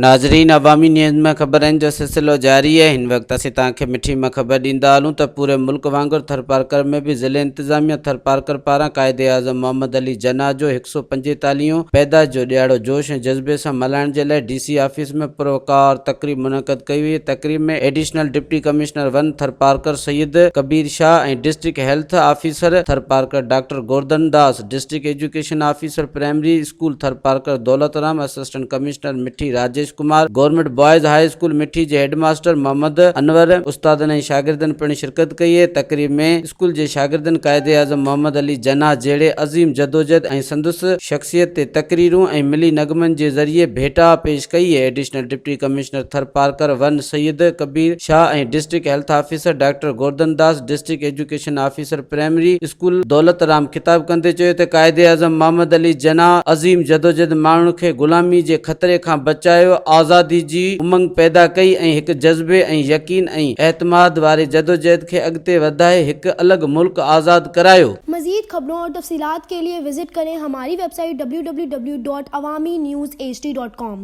ناظرين عوامي نيوز ۾ خبرن جو سلسلو جاري آهي هن وقت اسين توهان کي مٺي مان خبر ڏيندا هلون ته پوري ملڪ وانگر ٿرپارڪر ۾ به ضلعي انتظاميه ٿرپارڪر پاران قائد اعظم محمد علي جناح جو هڪ سو پنجيتاليهون پيدائش جو ڏهاڙو جوش ۽ جذبي سان ملهائڻ جي لاء ڊي سي آفيس ۾ پروقار تقريب منعقد ڪئي وئي تقريب ۾ additional deputy commissioner one Tharparkar Syed Kabir Shah ۽ district health officer Tharparkar doctor Gordhan Das district education officer primary school Tharparkar Daulat Ram, assistant commissioner Mithi Rajesh Kumar, government boys high school Mithi جي head master Muhammad Anwar, استادن ۽ شاگردن پڻ شرڪت ڪئي. تقريب ۾ school جي شاگردن قائداعظم محمد علي جناح جهڙي عظيم جدوجهد ۽ سندس شخصيت تي تقريرون ۽ ملي نغمن جي ذريعي ڀيٽا پيش ڪئي. Additional deputy commissioner Tharparkar one Syed Kabir Shah ۽ district health officer doctor Gordhan Das, district education officer primary school Daulat Ram خطاب ڪندي چيو ته قائداعظم محمد علي جناح عظيم جدوجھد ماڻهن کي غلامي جي خطري کان بچايو، آزادي جي امنگ پيدا ڪئي ۽ هڪ جذبي ۽ يقين ۽ اعتماد واري جدوجهد کي اڳتي وڌائي هڪ الڳ ملڪ آزاد ڪرايو. مزيد خبرون اور تفصيلات کے لئے وزٽ ڪرين ھماري web site www.awamiNewsHD.com.